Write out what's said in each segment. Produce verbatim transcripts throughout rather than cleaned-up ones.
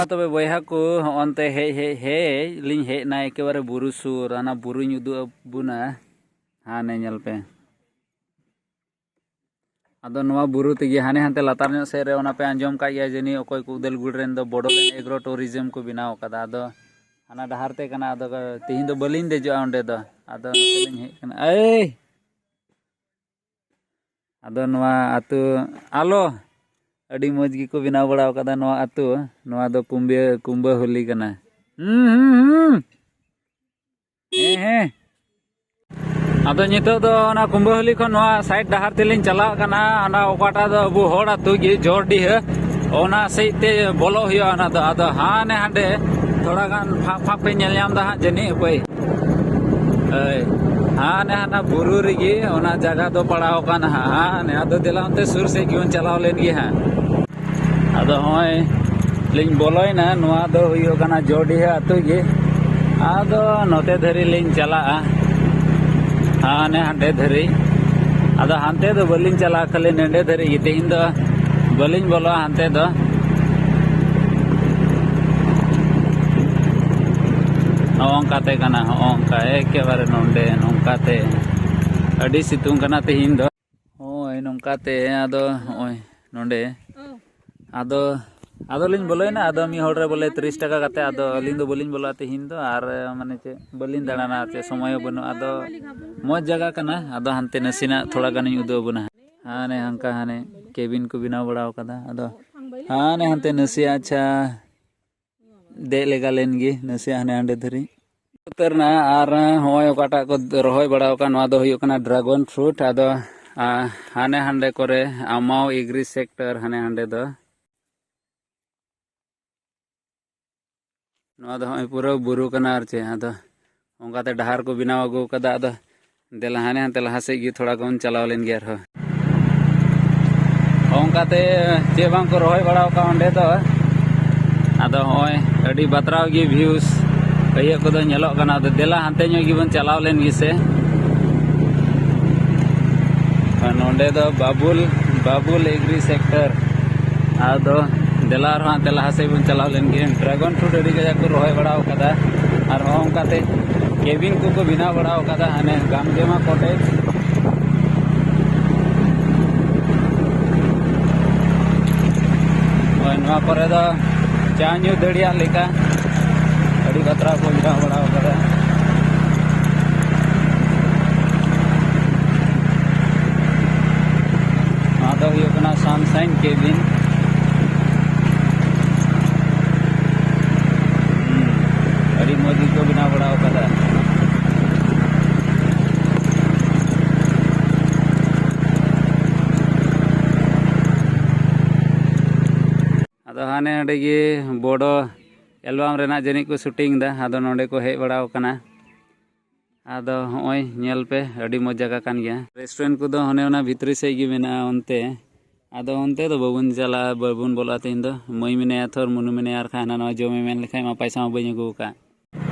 ᱛᱚᱵᱮ ᱵᱚᱭᱦᱟ ᱠᱚ, ᱦᱚᱸᱜᱼᱚᱱᱛᱮ ᱦᱮᱡ ᱦᱮᱡ ᱦᱮᱡ ᱞᱤᱧ ᱦᱮᱡ ᱮᱱᱟ ᱮᱠᱮᱵᱟᱨᱮ ᱵᱩᱨᱩ ᱥᱩᱨ᱾ ᱦᱟᱱᱟ ᱵᱩᱨᱩᱧ ᱩᱫᱩᱜ ᱟᱵᱚᱱᱟ, ᱦᱟᱱᱮ ᱧᱮᱞ ᱯᱮ᱾ ᱟᱫᱚ ᱱᱚᱣᱟ ᱵᱩᱨᱩ ᱛᱮᱜᱮ ᱦᱟᱱᱮ ᱦᱟᱱᱛᱮ ᱞᱟᱛᱟᱨ ᱧᱚᱜ ᱥᱮᱫ ᱨᱮ ᱚᱱᱟ ᱯᱮ ᱟᱸᱡᱚᱢ ᱠᱟᱜ ᱜᱮᱭᱟ ᱡᱟᱹᱱᱤᱡ, ᱚᱠᱚᱭ ᱠᱚ ᱩᱫᱟᱞᱜᱩᱲ ᱨᱮᱱ ᱫᱚ ᱵᱚᱰᱳᱞᱮᱱᱰ ᱮᱜᱽᱨᱳ ᱴᱩᱨᱤᱡᱚᱢ ᱠᱚ ᱵᱮᱱᱟᱣ ᱠᱟᱫᱟ᱾ ᱟᱫᱚ ᱦᱟᱱᱟ ᱰᱟᱦᱟᱨ ᱛᱮ ᱠᱟᱱᱟ᱾ ᱟᱫᱚ ᱛᱤᱦᱤᱧ ᱫᱚ ᱵᱟᱹᱞᱤᱧ ᱫᱮᱡᱚᱜᱼᱟ ᱚᱸᱰᱮ ᱫᱚ, ᱟᱫᱚ ᱱᱚᱛᱮ ᱞᱤᱧ ᱦᱮᱡ ᱠᱟᱱᱟ᱾ ᱮᱭ! ᱟᱫᱚ ᱱᱚᱣᱟ ᱟᱹᱛᱩ ᱟᱞᱚ ᱟᱹᱰᱤ ᱢᱚᱡᱽ ᱜᱮᱠᱚ ᱵᱮᱱᱟᱣ ᱵᱟᱲᱟ ᱟᱠᱟᱫᱟ ᱱᱚᱣᱟ ᱟᱹᱛᱩ᱾ ᱱᱚᱣᱟ ᱫᱚ ᱠᱩᱢᱵᱟᱹ, ᱠᱩᱢᱵᱟᱹ ᱦᱚᱞᱤ ᱠᱟᱱᱟ᱾ ᱦᱩᱸ, ᱦᱩᱸ, ᱦᱩᱸ᱾ ᱦᱮᱸ, ᱦᱮᱸ᱾ ᱟᱫᱚ ᱱᱤᱛᱚᱜ ᱫᱚ ᱚᱱᱟ ᱠᱩᱢᱵᱟᱹ ᱦᱚᱞᱤ ᱠᱷᱚᱱ ᱱᱚᱣᱟ ᱥᱟᱭᱤᱰ ᱰᱟᱦᱟᱨ ᱛᱮᱞᱤᱧ ᱪᱟᱞᱟᱜ ᱠᱟᱱᱟ᱾ ᱚᱱᱟ ᱚᱠᱟᱴᱟᱜ ᱫᱚ ᱟᱵᱚ ᱦᱚᱲ ᱟᱹᱛᱩ ᱜᱮ, ᱡᱚᱲᱰᱤᱦᱟᱹ, ᱚᱱᱟ ᱥᱮᱫ ᱛᱮ ᱵᱚᱞᱚᱜ ᱦᱩᱭᱩᱜᱼᱟ᱾ ᱚᱱᱟ ᱫᱚ ᱟᱫᱚ ᱦᱟᱱᱮ ᱦᱟᱸᱰᱮ ᱛᱷᱚᱲᱟ ᱜᱟᱱ ᱯᱷᱟᱸᱠ ᱯᱷᱟᱸᱠ ᱯᱮ ᱧᱮᱞ ᱧᱟᱢ ᱮᱫᱟ ᱦᱟᱸᱜ ᱡᱟᱹᱱᱤᱡ, ᱦᱟᱯᱳᱭ᱾ ᱦᱳᱭ, ᱦᱟᱱᱮ ᱦᱟᱱᱟ ᱵᱩᱨᱩ ᱨᱮᱜᱮ ᱚᱱᱟ ᱡᱟᱭᱜᱟ ᱫᱚ ᱯᱟᱲᱟᱣ ᱠᱟᱱᱟ ᱦᱟᱸᱜ᱾ ᱦᱟᱱᱮ ᱟᱫᱚ ᱫᱮᱞᱟ ᱚᱱᱛᱮ ᱥᱩᱨ ᱥᱮᱫ ᱜᱮᱵᱚᱱ ᱪᱟᱞᱟᱣ ᱞᱮᱱ ᱜᱮ ᱦᱟᱸᱜ᱾ ᱟᱫᱚ ᱦᱚᱸᱜᱼᱚᱭ ᱞᱤᱧ ᱵᱚᱞᱚᱭᱮᱱᱟ, ᱱᱚᱣᱟ ᱫᱚ ᱦᱩᱭᱩᱜ ᱠᱟᱱᱟ ᱡᱚᱰᱤᱦᱟᱹ ᱟᱹᱛᱩ ᱜᱮ᱾ ᱟᱫᱚ ᱱᱚᱛᱮ ᱫᱷᱟᱹᱨᱤᱡ ᱞᱤᱧ ᱪᱟᱞᱟᱜᱼᱟ, ᱦᱟᱱᱮ ᱦᱟᱸᱰᱮ ᱫᱷᱟᱹᱨᱤᱡ᱾ ᱟᱫᱚ ᱦᱟᱱᱛᱮ ᱫᱚ ᱵᱟᱹᱞᱤᱧ ᱪᱟᱞᱟᱜᱼᱟ, ᱠᱷᱟᱹᱞᱤ ᱱᱚᱸᱰᱮ ᱫᱷᱟᱹᱨᱤᱡ ᱜᱮ᱾ ᱛᱮᱦᱮᱧ ᱫᱚ ᱵᱟᱹᱞᱤᱧ ᱵᱚᱞᱚᱜᱼᱟ ᱦᱟᱱᱛᱮ ᱫᱚ᱾ ᱦᱚᱸᱜᱼᱚ ᱱᱚᱝᱠᱟᱛᱮ ᱠᱟᱱᱟ, ᱦᱚᱸᱜᱼᱚ ᱱᱚᱝᱠᱟ ᱮᱠᱮᱵᱟᱨᱮ ᱱᱚᱸᱰᱮ ᱱᱚᱝᱠᱟᱛᱮ᱾ ᱟᱹᱰᱤ ᱥᱤᱛᱩᱝ ᱠᱟᱱᱟ ᱛᱮᱦᱮᱧ ᱫᱚ᱾ ᱦᱳᱭ, ᱱᱚᱝᱠᱟᱛᱮ ᱟᱫᱚ ᱦᱚᱸᱜᱼᱚᱭ ᱱᱚᱸᱰᱮ᱾ ᱟᱫᱚ, ᱟᱫᱚᱞᱤᱧ ᱵᱚᱞᱚᱭᱮᱱᱟ᱾ ᱟᱫᱚ ᱢᱤᱫ ᱦᱚᱲ ᱨᱮ ᱵᱚᱞᱮ ᱛᱤᱨᱤᱥ ᱴᱟᱠᱟ ᱠᱟᱛᱮ᱾ ᱟᱫᱚ ᱟᱹᱞᱤᱧ ᱫᱚ ᱵᱟᱹᱞᱤᱧ ᱵᱚᱞᱚᱜᱼᱟ ᱛᱮᱦᱮᱧ ᱫᱚ, ᱟᱨ ᱢᱟᱱᱮ ᱪᱮᱫ, ᱵᱟᱹᱞᱤᱧ ᱫᱟᱬᱟᱱᱟ, ᱪᱮᱫ ᱥᱚᱢᱚᱭ ᱦᱚᱸ ᱵᱟᱹᱱᱩᱜᱼᱟ᱾ ᱟᱫᱚ ᱢᱚᱡᱽ ᱡᱟᱭᱜᱟ ᱠᱟᱱᱟ᱾ ᱟᱫᱚ ᱦᱟᱱᱛᱮ ᱱᱟᱥᱮᱱᱟᱜ ᱛᱷᱚᱲᱟ ᱜᱟᱱᱤᱧ ᱩᱫᱩᱜ ᱟᱵᱚᱱᱟ᱾ ᱦᱟᱱᱮ ᱦᱟᱱᱠᱟ ᱦᱟᱱᱮ ᱠᱮᱵᱤᱱ ᱠᱚ ᱵᱮᱱᱟᱣ ᱵᱟᱲᱟ ᱟᱠᱟᱫᱟ᱾ ᱟᱫᱚ ᱦᱟᱱᱮ ᱦᱟᱱᱛᱮ ᱱᱟᱥᱮᱭᱟᱜ, ᱟᱪᱪᱷᱟ, ᱫᱮᱡ ᱞᱮᱜᱟ ᱞᱮᱱ ᱜᱮ ᱱᱟᱥᱮᱭᱟᱜ ᱦᱟᱱᱮ ᱦᱟᱸᱰᱮ ᱫᱷᱟᱹᱨᱤᱡ᱾ ᱩᱛᱟᱹᱨ ᱮᱱᱟ᱾ ᱟᱨ ᱦᱚᱸᱜᱼᱚᱭ ᱚᱠᱟᱴᱟᱜ ᱠᱚ ᱨᱚᱦᱚᱭ ᱵᱟᱲᱟ ᱟᱠᱟᱫ, ᱱᱚᱣᱟ ᱫᱚ ᱦᱩᱭᱩᱜ ᱠᱟᱱᱟ ᱰᱨᱟᱜᱚᱱ ᱯᱷᱨᱩᱴ᱾ ᱟᱫᱚ, ᱟ, ᱦᱟᱱᱮ ᱦᱟᱸᱰᱮ ᱠᱚᱨᱮ ᱟᱢᱟᱣ ᱮᱜᱽᱨᱤ ᱥᱮᱠᱴᱚᱨ ᱦᱟᱱᱮ ᱦᱟᱸᱰᱮ ᱫᱚ᱾ ᱱᱚᱣᱟ ᱫᱚ ᱦᱚᱸᱜᱼᱚᱭ ᱯᱩᱨᱟᱹ ᱵᱩᱨᱩ ᱠᱟᱱᱟ ᱟᱨ ᱪᱮᱫ, ᱟᱫᱚ ᱚᱱᱠᱟᱛᱮ ᱰᱟᱦᱟᱨ ᱠᱚ ᱵᱮᱱᱟᱣ ᱟᱹᱜᱩ ᱠᱟᱫᱟ᱾ ᱟᱫᱚ ᱫᱮᱞᱟ ᱦᱟᱱᱮ ᱦᱟᱱᱛᱮ ᱞᱟᱦᱟ ᱥᱮᱫ ᱜᱮ ᱛᱷᱚᱲᱟ ᱜᱟᱱ ᱪᱟᱞᱟᱣ ᱞᱮᱱ ᱜᱮ ᱟᱨᱦᱚᱸ᱾ ᱚᱱᱠᱟᱛᱮ ᱪᱮᱫ ᱵᱟᱝ ᱠᱚ ᱨᱚᱦᱚᱭ ᱵᱟᱲᱟ ᱟᱠᱟᱫ ᱚᱸᱰᱮ ᱫᱚ᱾ ᱟᱫᱚ ᱦᱚᱸᱜᱼᱚᱭ ᱟᱹᱰᱤ ᱵᱟᱛᱨᱟᱣ ᱜᱮ ᱵᱷᱤᱭᱩᱥ ᱤᱭᱟᱹ ᱠᱚᱫᱚ ᱧᱮᱞᱚᱜ ᱠᱟᱱᱟ᱾ ᱟᱫᱚ ᱫᱮᱞᱟ ᱦᱟᱱᱛᱮ ᱧᱚᱜ ᱜᱮᱵᱚᱱ ᱪᱟᱞᱟᱣ ᱞᱮᱱ ᱜᱮᱥᱮ᱾ ᱱᱚᱸᱰᱮ ᱫᱚ ᱵᱟᱵᱩᱞ, ᱵᱟᱵᱩᱞ ᱮᱜᱽᱨᱤ ᱥᱮᱠᱴᱚᱨ᱾ ᱟᱫᱚ ᱫᱮᱞᱟ ᱟᱨᱦᱚᱸ ᱦᱟᱱᱛᱮ ᱞᱟᱦᱟ ᱥᱮᱫ ᱵᱚᱱ ᱪᱟᱞᱟᱣ ᱞᱮᱱ ᱜᱮ᱾ ᱰᱨᱟᱜᱚᱱ ᱯᱷᱨᱩᱴ ᱟᱹᱰᱤ ᱠᱟᱡᱟᱠ ᱠᱚ ᱨᱚᱦᱚᱭ ᱵᱟᱲᱟ ᱟᱠᱟᱫᱟ, ᱟᱨ ᱦᱚᱸ ᱚᱱᱠᱟᱛᱮ ᱠᱮᱵᱤᱱ ᱠᱚᱠᱚ ᱵᱮᱱᱟᱣ ᱵᱟᱲᱟ ᱟᱠᱟᱫᱟ ᱦᱟᱱᱮ ᱜᱟᱢᱡᱮᱢᱟ ᱠᱚᱴᱮᱡᱽ᱾ ᱦᱳᱭ, ᱱᱚᱣᱟ ᱠᱚᱨᱮ ᱫᱚ ᱪᱟ ᱧᱩ ᱫᱟᱲᱮᱭᱟᱜ ᱞᱮᱠᱟ ᱟᱹᱰᱤ ᱵᱟᱛᱨᱟᱣ ᱠᱚ ᱵᱮᱱᱟᱣ ᱵᱟᱲᱟ ᱟᱠᱟᱫᱟ᱾ ᱱᱚᱣᱟ ᱫᱚ ᱦᱩᱭᱩᱜ ᱠᱟᱱᱟ ᱥᱟᱱᱥᱟᱭᱤᱱ ᱠᱮᱵᱤᱱ᱾ ᱦᱩᱸ, ᱟᱹᱰᱤ ᱢᱚᱡᱽ ᱜᱮᱠᱚ ᱵᱮᱱᱟᱣ ᱵᱟᱲᱟ ᱟᱠᱟᱫᱟ᱾ ᱟᱫᱚ ᱦᱟᱱᱮ ᱦᱟᱸᱰᱮ ᱜᱮ ᱵᱚᱰᱚ ᱮᱞᱵᱟᱢ ᱨᱮᱱᱟᱜ ᱡᱟᱹᱱᱤᱡ ᱠᱚ ᱥᱩᱴᱤᱝ ᱮᱫᱟ᱾ ᱟᱫᱚ ᱱᱚᱰᱮ ᱠᱚ ᱦᱮᱡ ᱵᱟᱲᱟᱣ ᱠᱟᱱᱟ᱾ ᱟᱫᱚ ᱦᱚᱸᱜᱼᱚᱭ ᱧᱮᱞ ᱯᱮ, ᱟᱹᱰᱤ ᱢᱚᱡᱽ ᱡᱟᱭᱜᱟ ᱠᱟᱱ ᱜᱮᱭᱟ᱾ ᱨᱮᱥᱴᱩᱨᱮᱱᱴ ᱠᱚᱫᱚ ᱚᱱᱮ ᱚᱱᱟ ᱵᱷᱤᱛᱨᱤ ᱥᱮᱫ ᱜᱮ ᱢᱮᱱᱟᱜᱼᱟ ᱚᱱᱛᱮ᱾ ᱟᱫᱚ ᱚᱱᱛᱮ ᱫᱚ ᱵᱟᱵᱚᱱ ᱪᱟᱞᱟᱜᱼᱟ, ᱵᱟᱵᱚᱱ ᱵᱚᱞᱚᱜᱼᱟ ᱛᱮᱦᱮᱧ ᱫᱚ᱾ ᱢᱟᱹᱭ ᱢᱮᱱᱟᱭᱟ ᱛᱷᱚᱨ, ᱢᱩᱱᱩ ᱢᱮᱱᱟᱭᱟ, ᱟᱨ ᱠᱷᱟᱱ ᱦᱟᱱᱟ ᱱᱟᱣᱟ ᱡᱚᱢᱮ ᱢᱮᱱ ᱞᱮᱠᱷᱟᱱ ᱢᱟ ᱯᱟᱭᱥᱟ ᱢᱟ ᱵᱟᱹᱧ ᱟᱹᱜᱩ ᱟᱠᱟᱫ᱾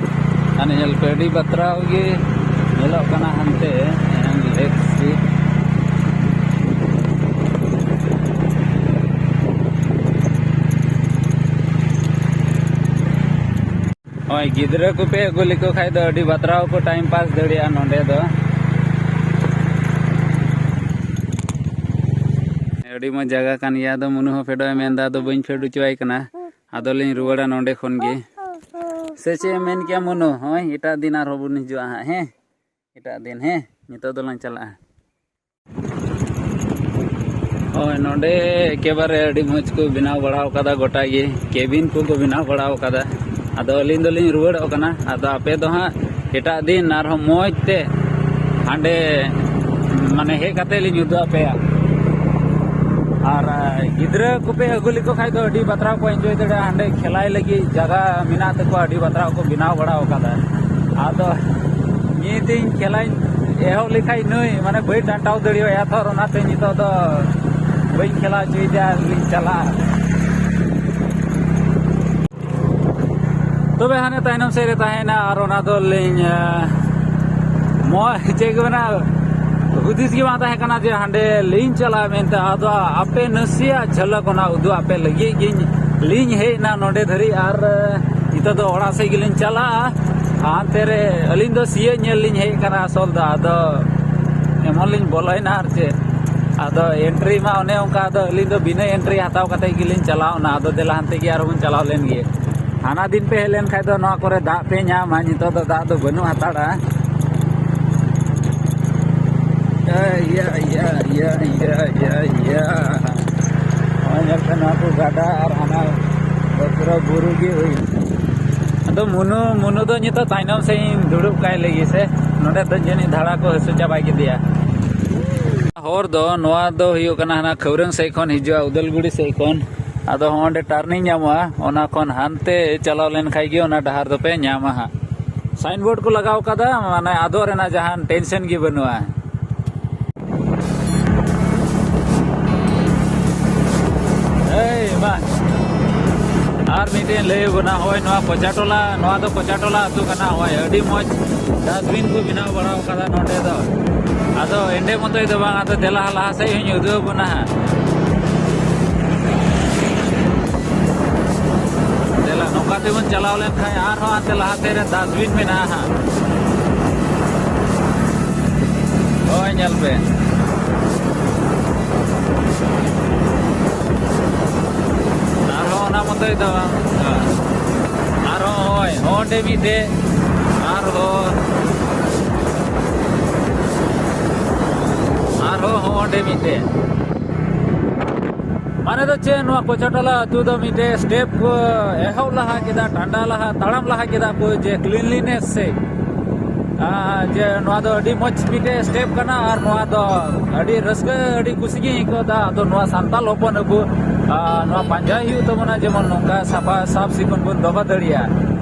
ᱦᱟᱱᱮ ᱧᱮᱞ ᱯᱮ, ᱟᱹᱰᱤ ᱵᱟᱛᱨᱟᱣ ᱜᱮ ᱧᱮᱞᱚᱜ ᱠᱟᱱᱟ ᱦᱟᱱᱛᱮ, ᱮᱱ ᱞᱮᱠ ᱥᱤ᱾ ᱦᱳᱭ, ᱜᱤᱫᱽᱨᱟᱹ ᱠᱚᱯᱮ ᱟᱹᱜᱩ ᱞᱮᱠᱚ ᱠᱷᱟᱡ ᱫᱚ ᱟᱹᱰᱤ ᱵᱟᱛᱨᱟᱣ ᱠᱚ ᱴᱟᱭᱤᱢ ᱯᱟᱥ ᱫᱟᱲᱮᱭᱟᱜᱼᱟ ᱱᱚᱸᱰᱮ ᱫᱚ᱾ ᱟᱹᱰᱤ ᱢᱚᱡᱽ ᱡᱟᱭᱜᱟ ᱠᱟᱱ ᱜᱮᱭᱟ᱾ ᱟᱫᱚ ᱢᱩᱱᱩ ᱦᱚᱸ ᱯᱷᱮᱰᱚᱜ ᱮ ᱢᱮᱱᱫᱟ, ᱟᱫᱚ ᱵᱟᱹᱧ ᱯᱷᱮᱰ ᱦᱚᱪᱚᱣᱟᱭ ᱠᱟᱱᱟ᱾ ᱟᱫᱚ ᱞᱤᱧ ᱨᱩᱣᱟᱹᱲᱟ ᱱᱚᱸᱰᱮ ᱠᱷᱚᱱ ᱜᱮ᱾ ᱥᱮ ᱪᱮᱫ ᱮᱢ ᱢᱮᱱ ᱠᱮᱭᱟ ᱢᱩᱱᱩ? ᱦᱚᱸᱜᱼᱚᱭ ᱮᱴᱟᱜ ᱫᱤᱱ ᱟᱨᱦᱚᱸ ᱵᱚᱱ ᱦᱤᱡᱩᱜᱼᱟ ᱦᱟᱸᱜ, ᱦᱮᱸ? ᱮᱴᱟᱜ ᱫᱤᱱ, ᱦᱮᱸ? ᱱᱤᱛᱚᱜ ᱫᱚᱞᱟᱝ ᱪᱟᱞᱟᱜᱼᱟ᱾ ᱦᱳᱭ, ᱱᱚᱰᱮ ᱮᱠᱮᱵᱟᱨᱮ ᱟᱹᱰᱤ ᱢᱚᱡᱽ ᱠᱚ ᱵᱮᱱᱟᱣ ᱵᱟᱲᱟᱣ ᱠᱟᱫᱟ, ᱜᱚᱴᱟ ᱜᱮ ᱠᱮᱵᱤᱱ ᱠᱚᱠᱚ ᱵᱮᱱᱟᱣ ᱵᱟᱲᱟᱣ ᱠᱟᱫᱟ᱾ ᱟᱫᱚ ᱟᱹᱞᱤᱧ ᱫᱚᱞᱤᱧ ᱨᱩᱣᱟᱹᱲᱚᱜ ᱠᱟᱱᱟ᱾ ᱟᱫᱚ ᱟᱯᱮ ᱫᱚ ᱦᱟᱸᱜ ᱮᱴᱟᱜ ᱫᱤᱱ ᱟᱨᱦᱚᱸ ᱢᱚᱡᱽ ᱛᱮ ᱦᱟᱸᱰᱮ, ᱢᱟᱱᱮ, ᱦᱮᱡ ᱠᱟᱛᱮ ᱞᱤᱧ ᱩᱫᱩᱜ ᱟᱯᱮᱭᱟ᱾ ᱟᱨ ᱜᱤᱫᱽᱨᱟᱹ ᱠᱚᱯᱮ ᱟᱹᱜᱩ ᱞᱮᱠᱚ ᱠᱷᱟᱡ ᱫᱚ ᱟᱹᱰᱤ ᱵᱟᱛᱨᱟᱣ ᱠᱚ ᱮᱱᱡᱚᱭ ᱫᱟᱲᱮᱭᱟᱜᱼᱟ᱾ ᱦᱟᱸᱰᱮ ᱠᱷᱮᱞᱟᱭ ᱞᱟᱹᱜᱤᱫ ᱡᱟᱭᱜᱟ ᱢᱮᱱᱟᱜ ᱛᱟᱠᱚᱣᱟ, ᱟᱹᱰᱤ ᱵᱟᱛᱨᱟᱣ ᱠᱚ ᱵᱮᱱᱟᱣ ᱵᱟᱲᱟᱣ ᱠᱟᱫᱟ᱾ ᱟᱫᱚ ᱱᱤᱛᱤᱧ ᱠᱷᱮᱞᱟᱧ ᱮᱦᱚᱵ ᱞᱮᱠᱷᱟᱡ ᱱᱩᱭ, ᱢᱟᱱᱮ, ᱵᱟᱹᱧ ᱰᱟᱱᱴᱟᱣ ᱫᱟᱲᱮᱣᱟᱭᱟ ᱛᱷᱚᱨ, ᱚᱱᱟᱛᱮ ᱱᱤᱛᱚᱜ ᱫᱚ ᱵᱟᱹᱧ ᱠᱷᱮᱞᱟ ᱦᱚᱪᱚᱭᱮᱫᱟ, ᱟᱨ ᱞᱤᱧ ᱪᱟᱞᱟᱜᱼᱟ᱾ ᱛᱚᱵᱮ ᱦᱟᱱᱮ ᱛᱟᱭᱱᱚᱢ ᱥᱮᱫ ᱨᱮ ᱛᱟᱦᱮᱱᱟ, ᱟᱨ ᱚᱱᱟ ᱫᱚ ᱞᱤᱧ, ᱟᱸ, ᱢᱚ-, ᱪᱮᱫ ᱠᱚ ᱢᱮᱱᱟ, ᱦᱩᱫᱤᱥ ᱜᱮ ᱵᱟᱝ ᱛᱟᱦᱮᱸ ᱠᱟᱱᱟ ᱡᱮ ᱦᱟᱸᱰᱮ ᱞᱤᱧ ᱪᱟᱞᱟᱜᱼᱟ ᱢᱮᱱᱛᱮ᱾ ᱟᱫᱚ ᱟᱯᱮ ᱱᱟᱥᱮᱭᱟᱜ ᱡᱷᱟᱞᱟᱠ ᱚᱱᱟ ᱩᱫᱩᱜ ᱟᱯᱮ ᱞᱟᱹᱜᱤᱫ ᱜᱤᱧ, ᱞᱤᱧ ᱦᱮᱡ ᱮᱱᱟ ᱱᱚᱰᱮ ᱫᱷᱟᱹᱨᱤᱡ᱾ ᱟᱨ ᱱᱤᱛᱚᱜ ᱫᱚ ᱚᱲᱟᱜ ᱥᱮᱫ ᱜᱮᱞᱤᱧ ᱪᱟᱞᱟᱜᱼᱟ᱾ ᱦᱟᱱᱛᱮ ᱨᱮ ᱟᱹᱞᱤᱧ ᱫᱚ ᱥᱤᱭᱳᱜ ᱧᱮᱞ ᱞᱤᱧ ᱦᱮᱡ ᱟᱠᱟᱱᱟ ᱟᱥᱚᱞ ᱫᱚ᱾ ᱟᱫᱚ ᱮᱢᱚᱱ ᱞᱤᱧ ᱵᱚᱞᱚᱭᱮᱱᱟ ᱟᱨ ᱪᱮᱫ, ᱟᱫᱚ ᱮᱱᱴᱨᱤ ᱢᱟ ᱚᱱᱮ ᱚᱱᱠᱟ᱾ ᱟᱫᱚ ᱟᱹᱞᱤᱧ ᱫᱚ ᱵᱤᱱᱟᱹ ᱮᱱᱴᱨᱤ ᱦᱟᱛᱟᱣ ᱠᱟᱛᱮ ᱜᱮᱞᱤᱧ ᱪᱟᱞᱟᱣᱱᱟ᱾ ᱟᱫᱚ ᱫᱮᱞᱟ ᱦᱟᱱᱛᱮ ᱜᱮ ᱟᱨᱦᱚᱸ ᱵᱚᱱ ᱪᱟᱞᱟᱣ ᱞᱮᱱ ᱜᱮ᱾ ᱦᱟᱱᱟ ᱫᱤᱱ ᱯᱮ ᱦᱮᱡ ᱞᱮᱱ ᱠᱷᱟᱡ ᱫᱚ ᱱᱚᱣᱟ ᱠᱚᱨᱮ ᱫᱟᱜ ᱯᱮ ᱧᱟᱢᱟ, ᱱᱤᱛᱚᱜ ᱫᱚ ᱫᱟᱜ ᱫᱚ ᱵᱟᱹᱱᱩᱜ ᱦᱟᱛᱟᱲᱟ᱾ ᱤᱭᱟᱹ, ᱤᱭᱟᱹ, ᱤᱭᱟᱹ, ᱤᱭᱟᱹ, ᱤᱭᱟᱹ, ᱤᱭᱟᱹ, ᱤᱭᱟᱹ᱾ ᱱᱚᱜᱼᱚᱭ ᱧᱮᱞ ᱯᱮ, ᱱᱚᱣᱟ ᱠᱚ ᱜᱟᱰᱟ ᱟᱨ ᱦᱟᱱᱟ ᱫᱚ ᱯᱩᱨᱟᱹ ᱵᱩᱨᱩ ᱜᱮ ᱦᱩᱭ᱾ ᱟᱫᱚ ᱢᱩᱱᱩ, ᱢᱩᱱᱩ ᱫᱚ ᱱᱤᱛᱚᱜ ᱛᱟᱭᱱᱚᱢ ᱥᱮᱫ ᱤᱧ ᱫᱩᱲᱩᱵ ᱠᱟᱭ ᱞᱟᱹᱜᱤᱫ ᱥᱮ, ᱱᱚᱰᱮ ᱫᱚ ᱡᱟᱹᱱᱤᱡ ᱫᱷᱟᱲᱟ ᱠᱚ ᱦᱟᱹᱥᱩ ᱪᱟᱵᱟ ᱠᱮᱫᱮᱭᱟ᱾ ᱦᱚᱨ ᱫᱚ ᱱᱚᱣᱟ ᱫᱚ ᱦᱩᱭᱩᱜ ᱠᱟᱱᱟ ᱦᱟᱱᱟ ᱠᱷᱟᱹᱣᱨᱟᱹᱝ ᱥᱮᱫ ᱠᱷᱚᱱ ᱦᱤᱡᱩᱜᱼᱟ, ᱩᱫᱟᱞᱜᱩᱲᱤ ᱥᱮᱫ ᱠᱷᱚᱱ᱾ ᱟᱫᱚ ᱦᱚᱸ ᱚᱸᱰᱮ ᱴᱟᱨᱱᱤᱝ ᱧᱟᱢᱚᱜᱼᱟ, ᱚᱱᱟ ᱠᱷᱚᱱ ᱦᱟᱱᱛᱮ ᱪᱟᱞᱟᱣ ᱞᱮᱱ ᱠᱷᱟᱡ ᱜᱮ ᱚᱱᱟ ᱰᱟᱦᱟᱨ ᱫᱚᱯᱮ ᱧᱟᱢᱟ ᱦᱟᱸᱜ᱾ ᱥᱟᱭᱤᱱ ᱵᱳᱨᱰ ᱠᱚ ᱞᱟᱜᱟᱣ ᱠᱟᱫᱟ, ᱢᱟᱱᱮ ᱟᱫᱚᱜ ᱨᱮᱱᱟᱜ ᱡᱟᱦᱟᱱ ᱴᱮᱱᱥᱮᱱ ᱜᱮ ᱵᱟᱹᱱᱩᱜᱼᱟ᱾ ᱮᱭ ᱵᱟ, ᱟᱨ ᱢᱤᱫᱴᱮᱱ ᱞᱟᱹᱭ ᱟᱵᱚᱱᱟ, ᱦᱳᱭ ᱱᱚᱣᱟ ᱠᱚᱪᱟᱴᱚᱞᱟ, ᱱᱚᱣᱟ ᱫᱚ ᱠᱚᱪᱟᱴᱚᱞᱟ ᱟᱹᱛᱩ ᱠᱟᱱᱟ᱾ ᱦᱳᱭ, ᱟᱹᱰᱤ ᱢᱚᱡᱽ ᱰᱟᱥᱴᱵᱤᱱ ᱠᱚ ᱵᱮᱱᱟᱣ ᱵᱟᱲᱟ ᱟᱠᱟᱫᱟ ᱱᱚᱰᱮ ᱫᱚ᱾ ᱟᱫᱚ ᱮᱸᱰᱮ ᱢᱚᱛᱚᱡ ᱫᱚ ᱵᱟᱝ, ᱟᱫᱚ ᱫᱮᱞᱟ ᱞᱟᱦᱟ ᱥᱮᱫ ᱦᱚᱧ ᱩᱫᱩᱜ ᱟᱵᱚᱱᱟ ᱦᱟᱸᱜ᱾ ᱫᱮᱞᱟ, ᱱᱚᱝᱠᱟ ᱛᱮᱵᱚᱱ ᱪᱟᱞᱟᱣ ᱞᱮᱱᱠᱷᱟᱱ ᱟᱨᱦᱚᱸ ᱦᱟᱱᱛᱮ ᱞᱟᱦᱟ ᱥᱮᱫ ᱨᱮ ᱰᱟᱥᱴᱵᱤᱱ ᱢᱮᱱᱟᱜᱼᱟ ᱦᱟᱸᱜ᱾ ᱦᱳᱭ, ᱧᱮᱞ ᱯᱮ᱾ ᱟᱨᱦᱚᱸ ᱚᱱᱟ ᱢᱚᱛᱚᱡ ᱫᱚ ᱵᱟᱝ᱾ ᱟᱨᱦᱚᱸ ᱦᱳᱭ, ᱚᱸᱰᱮ ᱢᱤᱫᱴᱮᱡ᱾ ᱟᱨᱦᱚᱸ, ᱟᱨᱦᱚᱸ ᱦᱚᱸ ᱚᱸᱰᱮ ᱢᱤᱫᱴᱮᱡ᱾ ᱢᱟᱱᱮ ᱫᱚ ᱪᱮᱫ, ᱱᱚᱣᱟ ᱠᱚᱪᱟᱴᱚᱞᱟ ᱟᱹᱛᱩ ᱫᱚ ᱢᱤᱫᱴᱮᱡ ᱥᱴᱮᱯ ᱠᱚ ᱮᱦᱚᱵ ᱞᱟᱦᱟ ᱠᱮᱫᱟ, ᱴᱟᱸᱰᱟ ᱞᱟᱦᱟ, ᱛᱟᱲᱟᱢ ᱞᱟᱦᱟ ᱠᱮᱫᱟ ᱠᱚ ᱡᱮ ᱠᱞᱤᱱᱞᱤᱱᱮᱥ ᱥᱮ, ᱟᱨ ᱡᱮ ᱱᱚᱣᱟ ᱫᱚ ᱟᱹᱰᱤ ᱢᱚᱡᱽ ᱢᱤᱫᱴᱮᱡ ᱥᱴᱮᱯ ᱠᱟᱱᱟ᱾ ᱟᱨ ᱱᱚᱣᱟ ᱫᱚ ᱟᱹᱰᱤ ᱨᱟᱹᱥᱠᱟᱹ, ᱟᱹᱰᱤ ᱠᱩᱥᱤ ᱜᱤᱧ ᱟᱹᱭᱠᱟᱹᱣ ᱮᱫᱟ᱾ ᱟᱫᱚ ᱱᱚᱣᱟ ᱥᱟᱱᱛᱟᱞ ᱦᱚᱯᱚᱱ ᱟᱵᱚ, ᱟᱨ ᱱᱚᱣᱟ ᱯᱟᱸᱡᱟᱭ ᱦᱩᱭᱩᱜ ᱛᱟᱵᱚᱱᱟ, ᱡᱮᱢᱚᱱ ᱱᱚᱝᱠᱟ ᱥᱟᱯᱷᱟ ᱥᱟᱯ ᱥᱤᱠᱩᱱ ᱵᱚᱱ ᱫᱚᱦᱚ ᱫᱟᱲᱮᱭᱟᱜᱼᱟ᱾